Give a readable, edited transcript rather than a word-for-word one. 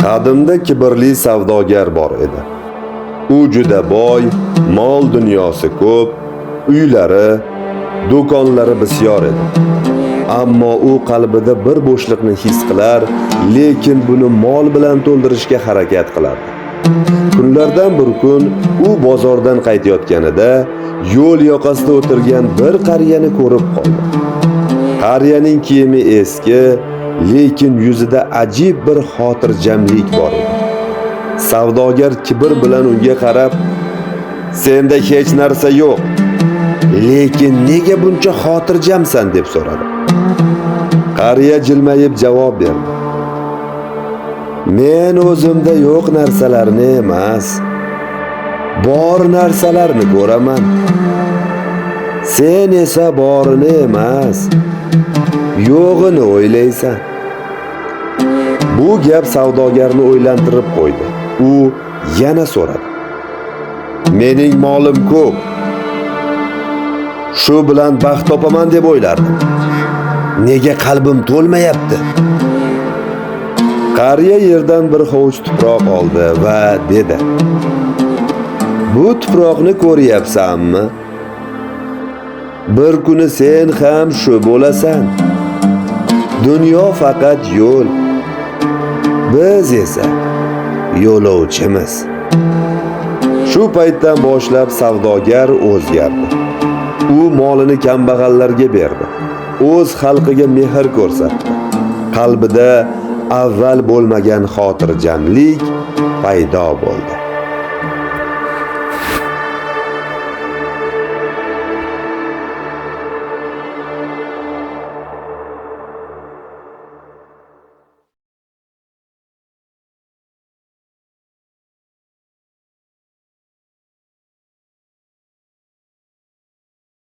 Qadimda kibrli savdogar bor edi. U juda boy, mol dunyosi ko'p, uylari, do'konlari bisyor edi. Ammo u qalbida bir bo'shliqni his qilar, lekin buni mol bilan to'ldirishga harakat qilardi. Kunlardan bir kun u bozordan qaytayotganida yo'l yoqasida o'tirgan bir qariyani ko'rib qoldi. Qariyaning kiyimi eski, lekin yuzida ajib bir xotirjamlik bor edi. Savdogar kibr bilan unga qarab, "Senda hech narsa yo'q, lekin nega buncha xotirjamsan?" deb so'radi. Qariya jilmayib javob berdi: "Men o'zimda yo'q narsalarni emas, bor narsalarni ko'raman. Sen esa borini emas, yo'g'ini o'ylaysan." Bu gap savdogarni o'ylantirib qo'ydi. U yana so'radi: "Mening molim ko'p. Shu bilan baxt topaman deb o'ylardim. Nega qalbim to'lmayapti?" Qariya yerdan bir hovuch tuproq oldi va dedi: "Bu tuproqni ko'ryapsanmi? Bir kuni sen ham shu bo'lasan. Dunyo faqat yo'l. Biz esa yo'lovchimiz." Shu paytdan boshlab savdogar o'zgardi. U molini kambag'allarga berdi. O'z xalqiga mehr ko'rsatdi. Qalbida avval bo'lmagan xotirjamlik paydo bo'ldi.